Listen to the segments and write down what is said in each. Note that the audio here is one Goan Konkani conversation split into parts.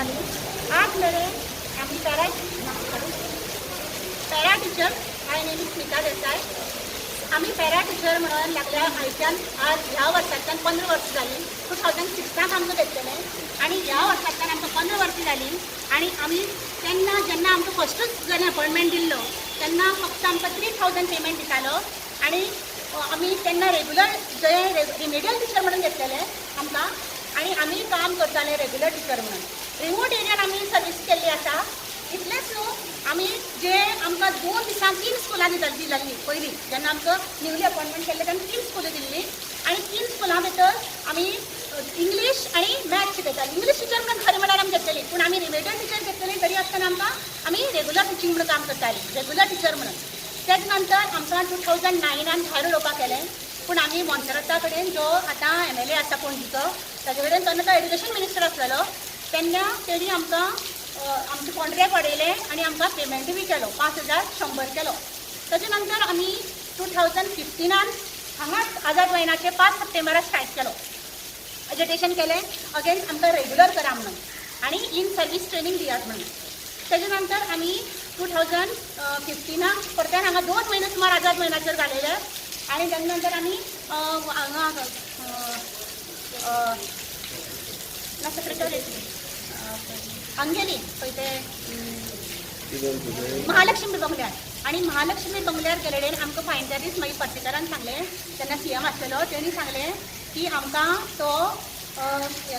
जाली. आज मेरेन आमी para teacher. My name is Smita Desai. आमी पॅरा टिचर म्हणून लागल्या आयच्यान आज ह्या वर्सांतल्यान 15 वर्सां जालीं. 2006 आमकां घेतलेलें आनी ह्या वर्सांतल्यान आमकां 15 वर्सां जालीं. आनी आमी तेन्ना जेन्ना आमकां फस्टूच जेन्ना अपॉयंटमेंट दिल्लो तेन्ना फक्त आमकां 3000 पेमेंट दितालो. आनी आमी तेन्ना रेगुलर जे रिमेडियल टिचर म्हणून घेतलेले आमकां आनी आमी काम करताले रेगुलर टिचर म्हणून. रिमोट एरियान आमी सर्वीस केल्ली आसा. इतलेंच न्हू, आमी जे आमकां 2 दिसांक तीन स्कुलां दिल्ली. पयलीं जेन्ना आमकां न्यूली अपॉयंटमेंट केल्लें तेन्ना तीन स्कुलां दिल्ली आनी तीन स्कुलां भितर आमी इंग्लीश आनी मॅथ्स शिकयतालीं. इंग्लीश टिचर म्हणून खरें म्हळ्यार आमी घेतलेली, पूण आमी रिमेडियल टिचर घेतलेली तरी आसतना आमकां आमी रेगुलर टिचींग म्हणून काम करतालीं, रेगुलर टिचर म्हणून. तेज नंतर आमकां 2009 भायर उडोवपाक केलें. पूण आमी मोन्सेराता कडेन, जो आतां एमएलए आसा पणजीचो, ताजे कडेन, तेन्ना तो एड्युकेशन मिनिस्टर आसलेलो तेन्ना, तेणी आमकां आमचें कॉन्ट्रॅक्ट वाडयलें आनी आमकां पेमेंटूय बी केलो, 5100 केलो. ताजे नंतर आमी 2015 हांगाच आझाद मैदानाचेर 5 सप्टेंबराक स्ट्रायक केलो, एजिटेशन केलें अगेन्स्ट आमकां रेगुलर करा म्हणून आनी इन सर्वीस ट्रेनींग दियात म्हणून. तेजे नंतर आमी 2015 परत्यान हांगा 2 म्हयने सुमार आझाद मैदानाचेर घालेले. आनी तेजे नंतर आमी हांगा ना सेक्रेटरी हांगा गेली खंय ते महालक्ष्मी बंगल्यार. आनी महालक्ष्मी बंगल्यार गेले कडेन आमकां फायन त्या दीस मागीर पर्तीकारान सांगलें, तेन्ना सीएम आसलेलो, तेणी सांगलें की आमकां तो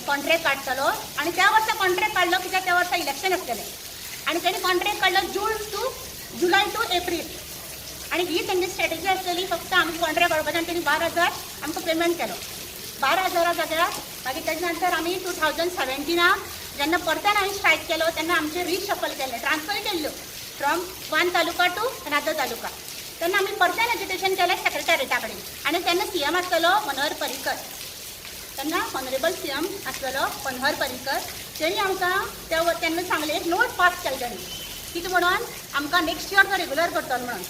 कॉन्ट्रॅक्ट काडटलो. आनी त्या वर्सा कॉन्ट्रॅक्ट काडलो कित्याक त्या वर्सा इलेक्शन आसलेलें आनी तेणी कॉन्ट्रॅक्ट काडलो जून टू जुलय टू एप्रील. आनी ही तेंची स्ट्रेटजी आसलेली, फक्त आमकां कॉन्ट्रॅक्ट काडपाचें. आनी तेणी 12,000 आमकां पेमेंट केलो. 12,000 जाग्यार मागीर तेजे नंतर आमी 2017 जेन्ना परत्यान आमी स्ट्रायक केलो तेन्ना आमचें रिशफल केलें, ट्रान्सफर केल्ल्यो from one taluka to another taluka. तेन्ना आमी परत्यान एजिटेशन केलें सेक्रेटरीटा कडेन आनी तेन्ना सी एम आसलेलो मनोहर पर्रीकर. तेन्ना ऑनरेबल सी एम आसलेलो मनोहर पर्रीकर. तेणी आमकां त्या तेन्ना सांगलें, एक नोट पास केलें तेणी, कितें म्हणून आमकां नेक्स्ट इयर तो रेगुलर करतलो म्हणून.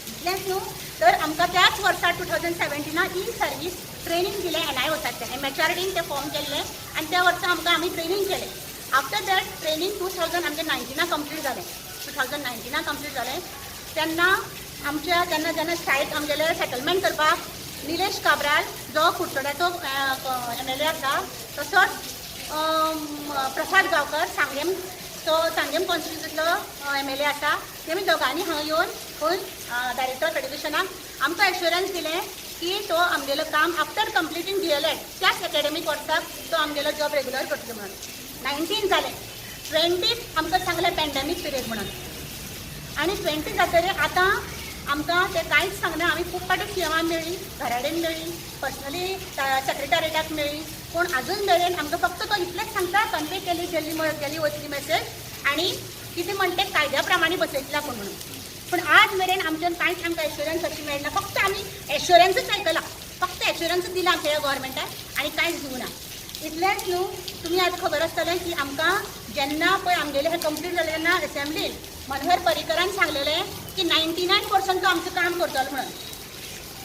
इतलेंच न्हू, तर आमकां त्याच वर्सा 2017 इन सर्वीस ट्रेनींग दिलें एन I ओसाचें. एमएचआरडीन तें फॉर्म केल्लें आनी त्या वर्सा आमकां आमी ट्रेनींग केलें. आफ्टर that training 2000 आमचें 19 कंप्लीट जालें. 2019 कंप्लीट जालें तेन्ना आमच्या तेन्ना जेन्ना स्ट्रायक आमगेले सेटलमेंट करपाक निलेश काब्राल जो कुडचड्याचो एमएलए आसा, तसोच प्रसाद गांवकर सांगेम, तो सांगेम कॉन्स्टिट्युन्सींतलो एमएलए आसा, तेमी दोगांनी हांगा येवन खंय डायरेक्टर ऑफ एड्युकेशनाक आमकां एश्युरन्स दिलें की तो आमगेलो काम आफ्टर कंप्लिटींग डीएलएड त्याच एकेडमीक वर्साक तो आमगेलो जॉब रेगुलर करतलो म्हणून. 19 जालें, 20 आमकां सांगलें पॅन्डेमीक पिरियड म्हणून. आनी 20 जातकीर आतां आमकां ते कांयच सांगना. आमी खूब फावटी सी एमान मेळ्ळी, घरा कडेन मेळ्ळी, पर्सनली सेक्रेटरीटाक मेळ्ळी, पूण अजून मेरेन आमकां फक्त तो इतलेंच सांगता, कन्वे केली गेली गेली वतली मेसेज आनी कितें म्हणटे कायद्या प्रमाणे बसयतले आपूण म्हणून. पूण आज मेरेन आमच्यान कांयच आमकां एश्युरन्स अशी मेळना. फक्त आमी एश्युरन्सूच आयकलां, फक्त एश्युरन्सूच दिलां आमच्या ह्या गोवोरमेंटान आनी कांयच दिवना. इतलेंच न्हू, तुमी आतां खबर आसतलें की आमकां जेन्ना पळय आमगेलें हें कंप्लीट जालें तेन्ना असेंब्लीन मनोहर पर्रीकरान सांगलेलें की 99% तो आमचें काम करतलो म्हणून.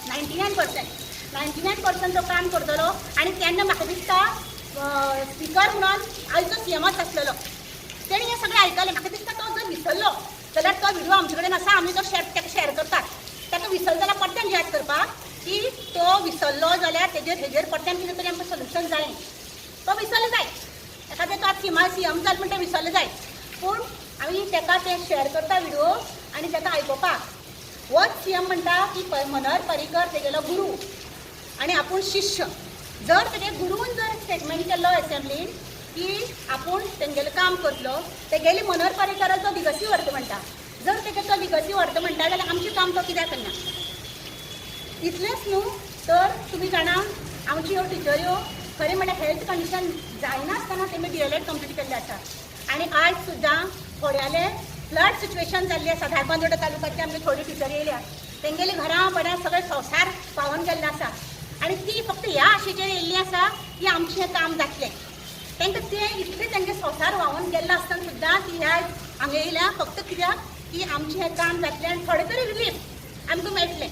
99%, 99% तो काम करतलो. आनी तेन्ना म्हाका दिसता स्पिकर म्हणून आयचो सी एमच आसलेलो, तेणी हें सगळें आयकलें. म्हाका दिसता तो जर विसरलो जाल्यार तो व्हिडिओ आमचे कडेन आसा, आमी तो शेअर ताका शेअर करतात. ताका विसरलो जाल्यार परत्यान याद करपाक की तो विसरलो जाल्यार तेजेर हेजेर परत्यान कितें तरी आमकां सोल्युशन जाय. तो विसरलो जाय, एखादें तो आतां सी एम जालें म्हणटा विसरलो जाय, पूण आमी ताका ते शेअर करता व्हिडिओ आनी ताका आयकोपाक. होच सी एम म्हणटा की मनोहर पर्रीकर तेगेलो गुरू आनी आपूण शिष्य. जर तेगे गुरून जर स्टेटमेंट केल्लो एसेंब्लीन की आपूण तेंगेलें काम करतलो, तेगेली मनोहर पर्रीकराचो लिगसी व्हरता म्हणटा, जर तेगे तो लिगसी व्हरता म्हणटा जाल्यार आमचें काम तो कित्याक करना? इतलेंच न्हू, तर तुमी जाणा आमच्यो ह्यो टिचऱ्यो खरें म्हणल्यार हेल्थ कंडिशन जायनासतना तेमी डीएलएड कंप्लीट केल्लें आसा. आनी आयज सुद्दां थोड्याले फ्लड सिच्युएशन जाल्ली आसा. धारबांदोडा तालुक्यातली आमगे थोडी टिचरी येयल्या, तेंगेली घरां बऱ्या सगळें संवसार व्हांवन गेल्लो आसा आनी ती फक्त ह्या आशेचेर येयल्ली आसा की आमचें हें काम जातलें. तांकां तें इतलें तेंगे संवसार व्हांवन गेल्लो आसतना सुद्दां ती ह्या हांगा येयल्या फक्त कित्याक की आमचें हें काम जातलें आनी थोडें तरी रिलीफ आमकां मेळटलें.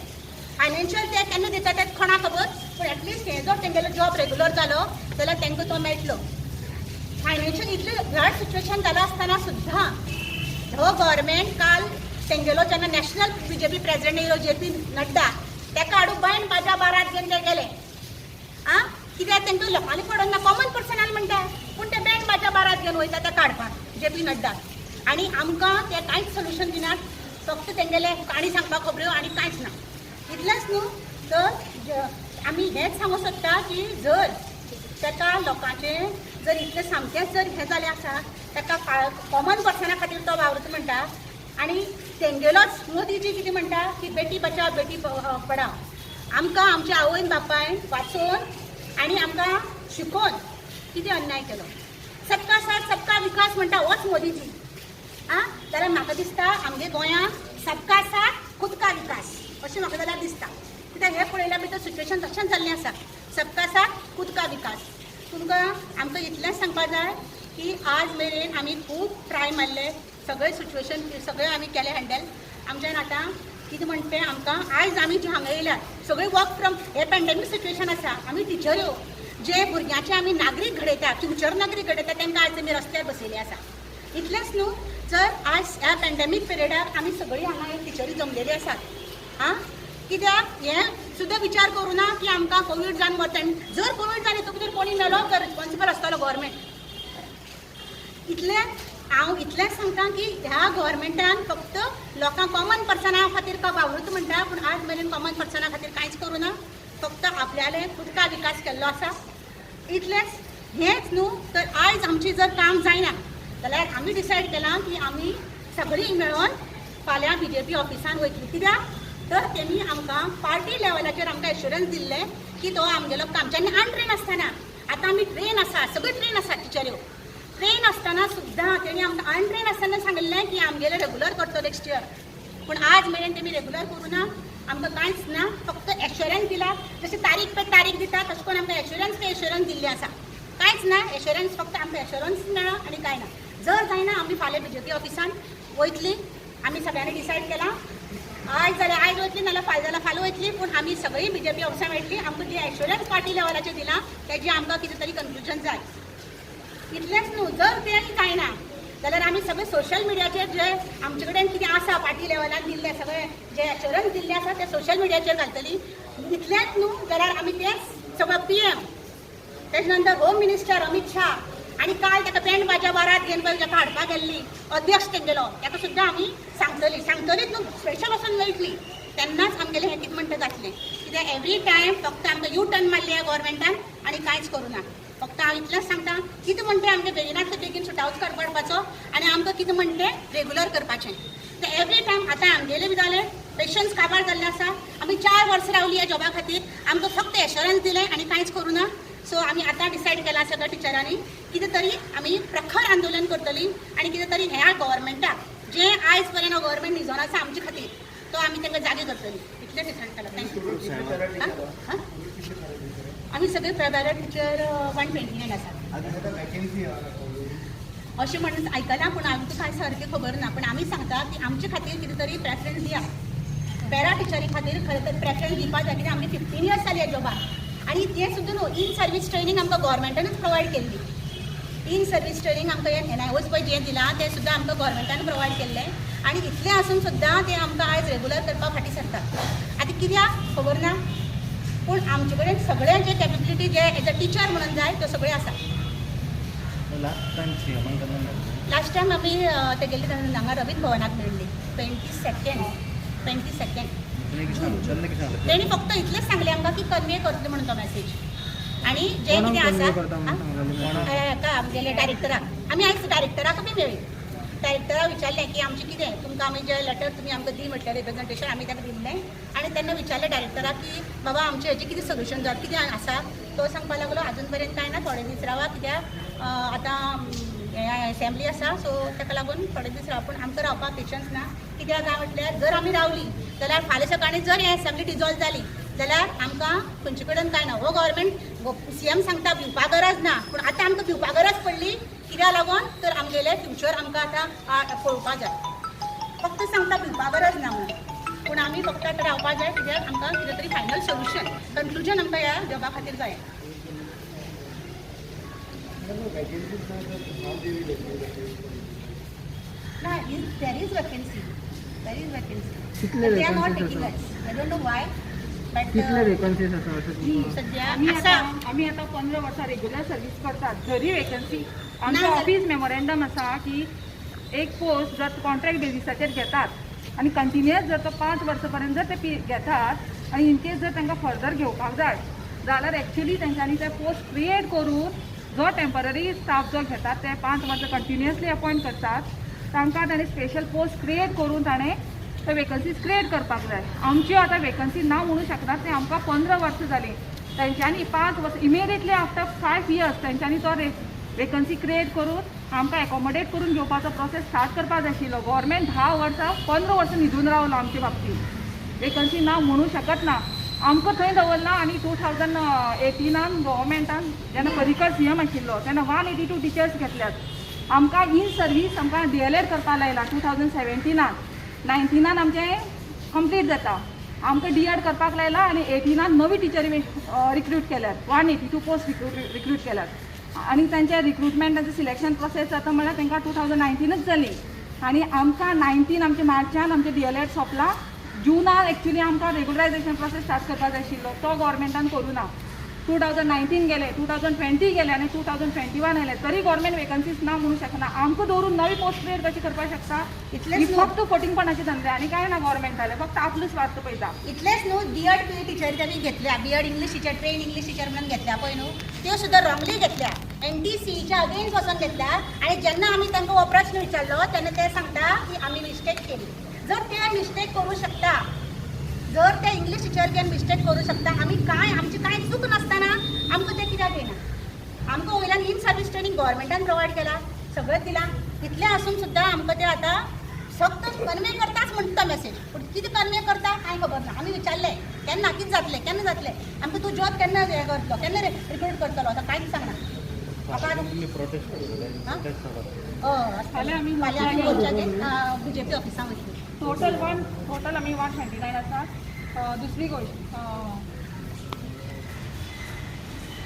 फायनान्शियल ते केन्ना दिता तें कोणाक खबर, पूण एटलिस्ट हें जर तेंगेलो जॉब रेगुलर जालो जाल्यार तांकां तो मेळटलो. फायनान्शियल इतलें हार्ड सिच्युएशन जालां आसतना सुद्दां हो गव्हर्मेंट काल तेंगेलो जेन्ना नॅशनल बीजेपी प्रेसिडेंट येयलो जे पी नड्डा, तेका हाडून बँड बाजा बारात घेवन ते गेले. आं, कित्याक तेंकां लोकांनी पडना, कॉमन पर्सनान म्हणटा, पूण ते बँड बाजा बारात घेवन वयता ते काडपाक जे पी नड्डा. आनी आमकां ते कांयच सोल्युशन दिनात, फक्त तेंगेले काणी सांगपाक खबऱ्यो आनी कांयच ना. इतलेंच न्हू, तर आमी हेंच सांगूंक सोदता की जर ताका लोकांचें जर इतलें सामकेंच जर हें जालें आसा, ताका कॉमन पर्सना खातीर तो वावरता म्हणटा आनी तेंगेलोच मोदीजी कितें म्हणटा की बेटी बचाव बेटी पढाव. आमकां आमच्या आवयन बापायन वाचोवन आनी आमकां शिकोवन कितें अन्याय केलो? सबका साथ सबका विकास म्हणटा होच मोदीजी. आं, जाल्यार म्हाका दिसता आमगे गोंयांत सबका साथ खुद का विकास अशें म्हाका जाल्यार दिसता, कित्याक हें पळयल्या भितर सिच्युएशन तशेंच जाल्लें आसा, सबका साथ खुद का विकास. तुमकां आमकां इतलेंच सांगपा जाय की आज मेरेन आमी खूब ट्राय मारले, सगळे सिच्युएशन सगळें आमी केलें हँडल. आमच्यान आतां कितें म्हणटा तें, आमकां आयज आमी जे हांगा येयल्यात सगळें वर्क फ्रॉम हे पॅन्डेमीक सिच्युएशन आसा. आमी टिचऱ्यो जे भुरग्यांचे आमी नागरीक घडयता, फ्युचर नागरीक घडयता, तांकां आयज आमी रस्त्यार बसयले आसा. इतलेंच न्हू, जर आयज ह्या पॅन्डेमीक पिरियडाक आमी सगळीं हांगा टिचरी जमलेली आसात. आं, कित्याक हें सुद्दां विचार करूं ना की आमकां कोवीड जावन वता आनी जर कोवीड जालें हितून भितर कोणी मेलो तर रिस्पॉन्सिबल आसतलो गव्हर्मेंट. इतलें हांव इतलेंच सांगता की ह्या गव्हर्मेंटान फक्त लोकांक कॉमन पर्सना खातीर का वावुरता म्हणटा, पूण आज मेरेन कॉमन पर्सना खातीर कांयच करूं ना, फक्त आपल्याले खुद का विकास केल्लो आसा. इतलेंच हेंच न्हू, तर आयज आमची जर काम जायना जाल्यार आमी डिसायड केलां की आमी सगळीं मेळोन फाल्यां बीजेपी ऑफिसान वयतली. कित्याक तर तेमी आमकां पार्टी लेवलाचेर आमकां एश्युरन्स दिल्लें की तो आमगेलो आमच्यांनी अनट्रेन आसतना, आतां आमी ट्रेन आसा, सगळी ट्रेन आसा टिचऱ्यो, ट्रेन आसतना सुद्दां तेणी आमकां अनट्रेन आसतना सांगिल्लें की आमगेलें रेगुलर करतो नेक्स्ट इयर, पूण आज मेरेन तेमी रेगुलर करूं ना. आमकां कांयच ना, फक्त एश्युरन्स दिला. जशें तारीख पे तारीख दिता तशें करून आमकां एश्युरन्स पे एश्युरन्स दिल्लें आसा. कांयच ना एश्युरन्स, फक्त आमकां एश्युरन्स मेळ्ळा आनी कांय ना. जर जायना आमी फाल्यां बीजेपी ऑफिसान वयतली. आमी सगळ्यांनी डिसायड केलां, आयज जाल्यार आयज वयतली, नाल्यार फाल्यां जाल्यार फाल्यां वयतली, पूण आमी सगळीं बीजेपी ऑफिसान वयतली. आमकां जी एश्युरन्स पार्टी लेवलाचेर दिलां तेजें आमकां कितें तरी कन्क्लुजन जाय. इतलेंच न्हू, जर तें जायना जाल्यार आमी सगळे सोशल मिडियाचेर जे आमचे कडेन कितें आसा पार्टी लेवलान दिल्लें सगळें जे एश्युरन्स दिल्लें आसा तें सोशल मिडियाचेर घालतली. इतलेंच न्हू, जाल्यार आमी तेंच सगळो पीएम, तेजे नंतर होम मिनिस्टर अमित शाह आनी काल ताका बँड बाजा बारात घेवन पळय ताका हाडपाक गेल्ली अध्यक्ष तेंगेलो, ताका सुद्दां आमी सांगतली. सांगतलीच न्हू, स्पेशल वचून मेळटली तेन्नाच आमगेलें हें कितें म्हणटा जातलें. कित्याक एवरी टायम फक्त आमकां यू टर्न मारली ह्या गव्हर्मेंटान आनी कांयच करूं ना. फक्त हांव इतलेंच सांगता, कितें म्हणटा आमगे बेगिनातले बेगीन सुटावच करपाचो आनी आमकां कितें म्हणटा रेगुलर करपाचें. तर एवरी टायम आतां आमगेलें बी जालें, पेशन्स काबार जाल्लें आसा. आमी 4 वर्सां रावली ह्या जॉबा खातीर, आमकां फक्त एश्योरन्स दिलें आनी कांयच करूं ना. सो आमी आतां डिसायड केलां सगळ्या टिचरांनी, कितें तरी आमी प्रखर आंदोलन करतली आनी कितें तरी ह्या गव्हर्मेंटाक जें आयज पर्यंत हो गव्हर्मेंट न्हिजोन आसा आमचे खातीर, तो आमी तांकां जागे करतली. इतलें डिसायड केलां. Thank you. आमी सगळे पॅरा टिचर 129 आसात. आता वॅकन्सी. अशें म्हणून आयकलां, पूण आमकां कांय सारकें खबर ना. पूण आमी सांगता की आमचे खातीर कितें तरी प्रेफरन्स दिया. पॅरा टिचरी खातीर खरें तर प्रेफरन्स दिवपा जाय, कित्याक आमगे 15 इयर्स जाली ह्या जॉबाक. आनी तें सुद्दां न्हू, इन सर्वीस ट्रेनींग आमकां गव्हर्मेंटानूच प्रोवायड केल्ली. इन सर्वीस ट्रेनींग आमकां हें एनआयओस पळय जें दिलां तें सुद्दां आमकां गव्हर्मेंटान प्रोवायड केल्लें आनी इतलें आसून सुद्दां तें आमकां आयज रेगुलर करपाक फाटीं सरतात. आतां कित्याक खबर ना, पूण आमचे कडेन सगळें जे कॅपेबिलिटी जे एज अ टिचर म्हणून जाय त्यो सगळें आसा. लास्ट टायम सीएमान केन्ना मेळ्ळें? लास्ट टायम आमी तेगेले हांगा रवींद्र भवनाक मेळ्ळी 22, 22. तेणी कितें सांगलें, तेन्ना कितें सांगलें? तेणी फक्त इतलेंच सांगलें आमकां की कन्वे करतले म्हणून तो मॅसेज आनी जें कितें आसा कोणाक? हाका आमगेले डायरेक्टराक. आमी आयज डायरेक्टराक बी मेळ्ळी. डायरेक्टराक विचारलें की आमचें कितें तुमकां आमी जे लेटर तुमी आमकां दी म्हटलें रिप्रेझेंटेशन, आमी ताका दिल्लें आनी तेन्ना विचारलें डायरेक्टराक की बाबा आमचें हेजें कितें सोल्युशन जाता, कितें आसा? तो सांगपाक लागलो आजून पर्यंत कांय ना, थोडे दीस रावा, कित्याक आतां हें एसेंब्ली आसा, सो ताका लागून थोडे दीस राव. पूण आमकां रावपाक पेशन्स ना. कित्याक काय म्हटल्यार जर आमी रावली जाल्यार फाल्यां सकाळीं जर ही एसेंब्ली डिजॉल्व जाली जाल्यार आमकां खंयचे कडेन कांय ना. हो गव्हर्मेंट सीएम सांगता भिवपा गरज ना, पूण आतां आमकां भिवपा गरज पडली. कित्याक लागून तर आमगेलें फ्युचर आमकां आतां पळोवपा जाय. फक्त सांगता भिवपा गरज ना म्हणून, पूण आमी फक्त आतां रावपा जाय, कित्याक आमकां कितें तरी फायनल सोल्युशन, कन्क्लुजन आमकां ह्या जॉबा खातीर जाय. ना, there is vacancy, there is vacancy. कितले They are not vacancies taking आसा? us. I don't know why, but कितले वेकन्सीज आसा अशें तुमकां? सध्या आमी आसा. आता आमी आतां 15 वर्सां रेग्युलर सर्वीस करतात, जरी वेकन्सी आमचो ना. ऑफीस मेमोरेंडम आसा की एक पोस्ट जर कॉन्ट्रॅक्ट बेजिसाचेर घेतात आनी कंटिन्युअस जर तो 5 वर्सां पर्यंत जर ते घेतात आनी इन केस जर तांकां फर्दर घेवपाक जाय जाल्यार एक्चुली तेंच्यांनी ते पोस्ट क्रिएट करून जो टेंपररी स्टाफ जो घेतात ते 5 वर्सां कंटिन्युअसली अपॉयंट करतात, तांकां ताणें स्पेशल पोस्ट क्रिएट करून ताणें ते वेकन्सीज क्रिएट करपाक जाय. आमच्यो आतां वेकन्सी ना म्हणू शकना, ते आमकां 15 वर्सां जालीं तेंच्यांनी 5 वर्सां इमिडिएटली आफ्टर 5 इयर्स तेंच्यांनी तो वेकन्सी क्रिएट करून आमकां एकोमोडेट करून घेवपाचो प्रोसेस स्टार्ट करपाक जाय आशिल्लो. गोवोरमेंट 10 वर्सां 15 वर्सां न्हिदून रावलो आमचे बाबतींत, वेकन्सी ना म्हणू शकत ना. आमकां थंय दवरला आनी 2018 गोवोरमेंटान जेन्ना पर्रीकर सीएम आशिल्लो तेन्ना 182 टिचर्स घेतल्यात. आमकां इन सर्वीस आमकां डीएलएड करपाक लायला 2017, 19 आमचें कंप्लीट जाता, आमकां डीएड करपाक लायला आनी 18 नवी टिचरी रिक्रूट केल्यात, 182 पोस्ट रिक्रूट केल्यात आनी तांचें रिक्रुटमेंट तांचें सिलेक्शन प्रोसेस जाता म्हणल्यार तांकां 2019च जाली आनी आमकां 19 आमच्या मार्चान आमचें डीएलएड सोंपला, जुनान एक्चुली आमकां रेगुलरायजेशन प्रोसेस स्टार्ट करपाक जाय आशिल्लो, तो गोवोरमेंटान करूं ना. 2019 गेले, 2020 गेले आनी 2021 आयले तरी गोवोरमेंट वेकन्सीज ना म्हणू शकना. आमकां दवरून नवी पोस्ट क्रिएट कशी करपाक शकता? इतलेंच ही न्हू. फक्त फटींगपणाचे धंदे आनी कांय ना. गोवोरमेंटाले फक्त आपलो स्वार्थ पळयता. इतलेंच न्हू, डीएड पी टिचर तांणी घेतल्या, B Ed English teacher, train English teacher म्हणून घेतल्या पळय न्हू, त्यो सुद्दां रॉंगली घेतल्या, एनटीसीच्या अगेन्स्ट वचोन घेतल्या. आनी जेन्ना आमी तांकां हो प्रश्न विचारलो तेन्ना ते सांगता की आमी मिस्टेक केली. जर ते मिस्टेक करूं शकता, जर ते इंग्लीश टिचर घेवन मिस्टेक करूं शकता, आमी कांय आमची कांय चूक नासतना आमकां ते कित्याक घेयना? आमकां वयल्यान इन सर्वीस ट्रेनींग गव्हर्मेंटान प्रोवायड केला, सगळें दिलां, इतलें आसून सुद्दां आमकां ते आतां फक्त कन्वे करताच म्हणटा मॅसेज, पूण कितें कन्वे करता कांय खबर ना. आमी विचारलें केन्ना कितें जातलें, केन्ना जातलें, आमकां तूं जॉब केन्ना हें करतलो, केन्ना रिक्रूट करतलो, आतां कांयच सांगना म्हाका आतां. तुमी प्रोटेस्ट करतले? हा? प्रोटेस्ट करतले? हय. फाल्यां आमी फाल्यां आमी मोर्चाचेर बीजेपी ऑफिसांत वयतली. टोटल आमी 129 आसा. दुसरी गोश्ट,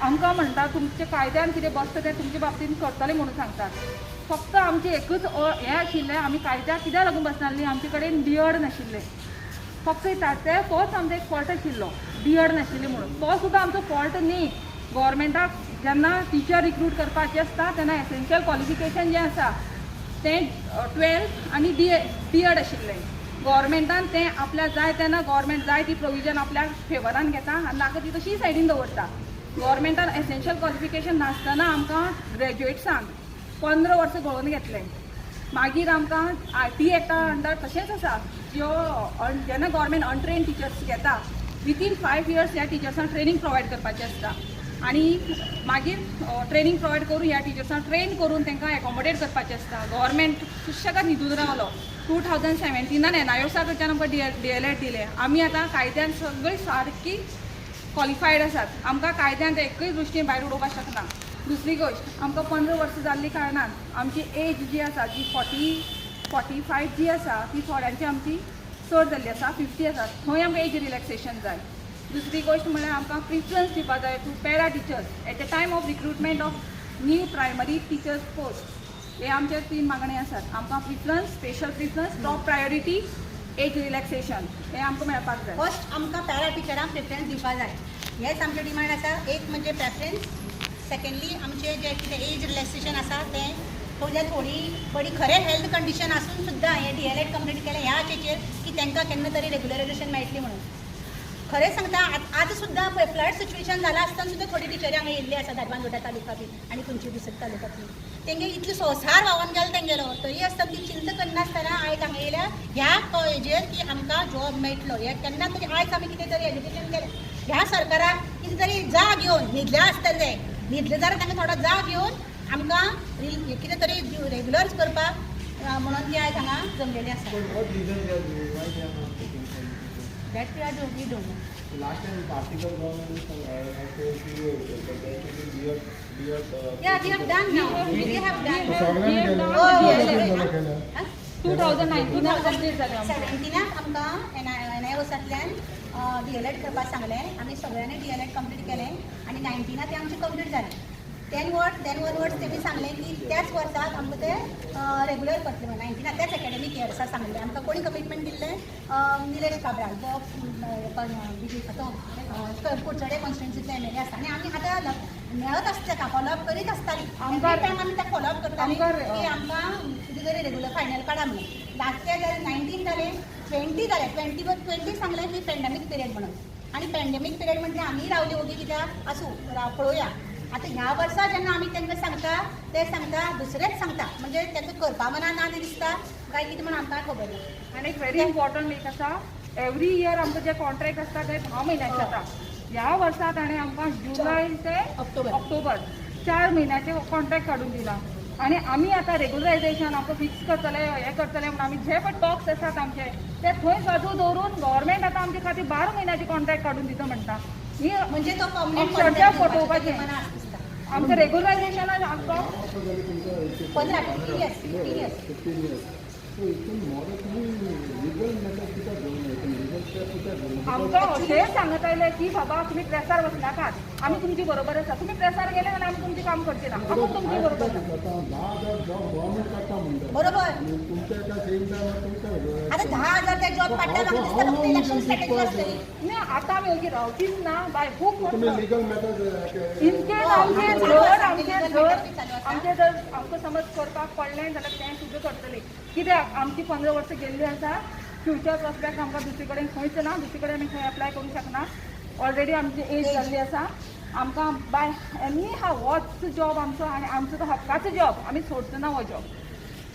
आमकां म्हणटा तुमच्या कायद्यान कितें बसता तें तुमचे बाबतीन करतले म्हणून सांगतात. फक्त आमचें एकूच हें आशिल्लें, आमी कायद्याक कित्याक लागून बसनासली, आमचे कडेन डीएड नाशिल्लें. फक्त ते तोच आमचो एक फॉल्ट आशिल्लो, डीएड नाशिल्ली म्हणून. तो सुद्दां आमचो फॉल्ट न्ही. गोवोरमेंटाक जेन्ना टिचर रिक्रूट करपाची आसता तेन्ना एसेन्शियल क्वॉलिफिकेशन जें आसा तें 12 आनी डीएड आशिल्लें. गोवोरमेंटान तें आपल्याक जाय तेन्ना गोवोरमेंट जाय ती प्रोविजन आपल्याक फेवरान घेता आनी नाका ती तशी सायडीन दवरता. गोवोरमेंटान एसेन्शियल क्वॉलिफिकेशन नासतना आमकां ग्रॅज्युएट्सांक 15 वर्सां घोळोवन घेतलें. मागीर आमकां आरटीई एक्टा अंडर तशेंच आसा, ज्यो जेन्ना गोवोरमेंट अनट्रेन टिचर्स घेता विथीन 5 इयर्स ह्या टिचर्सांक ट्रेनींग प्रोवायड करपाचें आसता आनी मागीर ट्रेनींग प्रोवायड करून ह्या टिचर्सांक ट्रेन करून तांकां एकोमोडेट करपाचें आसता. गोवोरमेंट सुशेगाद न्हिदून रावलो. 2017 एनआयओसा कडच्यान आमकां डीएलएड दिलें. आमी आतां कायद्यान सगळीं सारकी क्वॉलिफायड आसात, आमकां कायद्यान एकूय दृश्टीन भायर उडोवपाक शकना. दुसरी गोश्ट, आमकां 15 वर्सां जाल्ली कारणान आमची एज जी आसा जी 40, 45 जी आसा ती थोड्यांची आमची चड जाल्ली आसा, 50 आसा, थंय आमकां एज रिलॅक्सेशन जाय. दुसरी गोश्ट म्हळ्यार आमकां प्रिफरन्स दिवपा जाय to para teachers at the time of recruitment of new primary teachers post. हे आमचे 3 मागणी आसात. आमकां preference, special preference, top priority, age relaxation हे आमकां मेळपाक जाय. फर्स्ट आमकां पॅरा टिचरांक प्रिफरन्स दिवपा जाय, हेच आमचें डिमांड आसा. एक म्हणजे प्रेफरन्स, सेकंडली आमचें जें कितें एज रिलॅक्सेशन आसा तें पयल्या थोडी बरी खरें हेल्थ कंडिशन आसून सुद्दां हें डीएलएड कंप्लीट केलें ह्या हाचेर की तांकां केन्ना तरी रेगुलरायझेशन मेळटली म्हणून. खरें सांगता, आतां सुद्दां पळय फ्लड सिच्युएशन जालां आसतना सुद्दां थोडी टिचरी हांगा येयल्ली आसा धारबांदोड्या तालुका बी आनी खंयची दुसरी तालुक्यांतली. तेंगे इतले संवसार व्हांवन गेलो तेंगेलो, तरी आसतना ती चिंता करनासतना आयज हांगा येयल्या ह्या हेजेर की आमकां जॉब मेळटलो. हे केन्ना तरी आयज आमी कितें तरी एज्युकेशन केलें, ह्या सरकाराक कितें तरी जाग येवन, न्हिदल्या आसतले ते, न्हिदले जाल्यार तांकां थोडो जाग येवन आमकां कितें तरी रेगुलर करपाक म्हणून ती आयज हांगा जमलेली आसा. But what reason they are giving? Why they are not taking for teachers? That we don't know. So last time particle government SOCA, that there should be B.Ed. Yeah, we have done now. We have done. We have done Oh, the yeah, DLA. yeah, yeah. Huh? 2019 complete जालें आमचें. 17 आमकां एनआयओसांतल्यान डीएलएड करपाक सांगलें. आमी सगळ्यांनी डीएलएड कंप्लीट केलें आनी 19 तें आमचें कंप्लीट जालें. Then onwards तेमी सांगलें की त्याच वर्साक आमकां ते रेगुलर करतले म्हणून 19 त्याच एकेडमीक इयर्सा सांगलें. आमकां कोणी कमिटमेंट दिल्लें? निलेश काब्राल, जो तो कुडचडे कॉन्स्टिट्युन्सीतले एमएलए आसा. आनी आमी आतां मेळत आसता ताका, फॉलोअप करीत आसतालीं. आमकां- टायम आमी ताका फॉलोअप करतालीं की आमकां कितें तरी रेगुलर फायनल काडा म्हणून. लास्ट इयर जालें, 19 जालें, 20 जालें. 20 सांगलें की पेंडेमीक पिरियड म्हणून. आनी पेंडेमीक पिरियड म्हणजे आमी रावली ओगी, कित्याक आसूं पळोवया. आतां ह्या वर्सा जेन्ना आमी तांकां सांगता, ते सांगता दुसरेंच सांगता. म्हणजे तांकां करपा मना ना दिसता काय कितें म्हण आमकां खबर ना. आनी एक व्हेरी इम्पॉर्टंट एक आसा, एवरी इयर आमकां जे कॉन्ट्रॅक्ट आसता ते 10 म्हयन्याचे आसा. ह्या वर्सा ताणें आमकां जुलय ते ऑक्टोबर. ऑक्टोबर 4 म्हयन्याचे कॉन्ट्रॅक्ट काडून दिला. आनी आमी आतां रेगुलरायझेशन आमकां फिक्स करतले, हें करतले म्हणून आमी जे पळय टॉक्स आसात आमचे ते थंय बाजू दवरून गव्हर्मेंट आतां आमचे खातीर 12 म्हयन्याचे कॉन्ट्रॅक्ट काडून दिता म्हणटा. ही म्हणजे तो पर्मनंट अक्षरशः कॉन्ट्रॅक्ट फटोवपाचें. मना दिसता. आमचें रेगुलरायझेशनान आमकां वर्सां जालीं तुमकां? 15, 15 years, 15 years. 15 years. सो हितून मोरो तुमी लिगल मॅटर कित्याक घेवना? हितून लिगल स्टेप कित्याक घेवना? आमकां अशें सांगत आयले की बाबा तुमी प्रेसार वचनाकात, आमी तुमचे बरोबर आसा. तुमी प्रेसार गेले जाल्यार आमी तुमचें काम करचे ना, आपूण तुमचे बरोबर आसा. आतां 10,000 जॉब गव्हर्मेंट काडटा म्हणटा. बरोबर. आनी तुमच्या एका सेम टायमार तुमकां आतां 10,000 ते जॉब काडटा, म्हाका दिसता फक्त इलेक्शन स्ट्रॅटेजी आसतली. ना, आतां आमी ओगी रावचीच ना बाय खूब तुमी लिगल मॅटर इनकेस आमचे चालू जर आसा, आमचे legal जर matter बी चालू आसा. आमचे जर आमकां समज करपाक पडलें जाल्यार तें सुद्दां करतलें. कित्याक आमची 15 वर्सां गेल्ली आसा. फ्युचर प्रोस्पेक्ट आमकां दुसरे कडेन खंयच ना, दुसरे कडेन आमी खंय एप्लाय करूंक शकना. ऑलरेडी आमची एज जाल्ली आसा. आमकां बाय एनी हाव होच जॉब आमचो आनी आमचो तो हक्काचो जॉब, आमी सोडचो ना हो जॉब.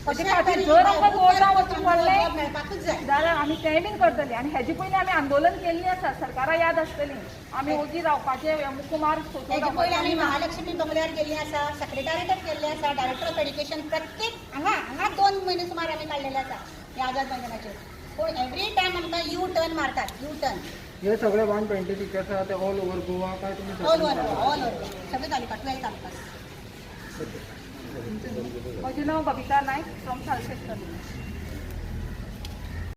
ताचे खातीर जर आमकां कोर्टान वचूंक पडलें मेळपाकूच जाय जाल्यार आमी तें बीन करतली. आनी हेजे पयलीं आमी आंदोलन केल्लीं आसा, सरकारा याद आसतली. आमी ओगी रावपाचें मुकुमार सोचून हेजे पयलीं आमी रावपाचें ना. महालक्ष्मी बंगल्यार गेल्ली आसा, सेक्रेटरीटात गेल्ले आसा, डायरेक्टर ऑफ एड्युकेशन, प्रत्येक हांगा हांगा 2 म्हयने सुमार आमी काडलेले आसा ह्या आझाद मैदानाचेर. पूण एवरी टायम आमकां यू टर्न मारतात, यू टर्न. हे सगळे 120 टिचर्स आहा ते ऑल ओवर गोवा काय तुमी ऑल ओवर, ऑल ओवर, सगळे तालुका, 12 तालुका. म्हजें नांव बबिता नायक फ्रॉम सालसेट.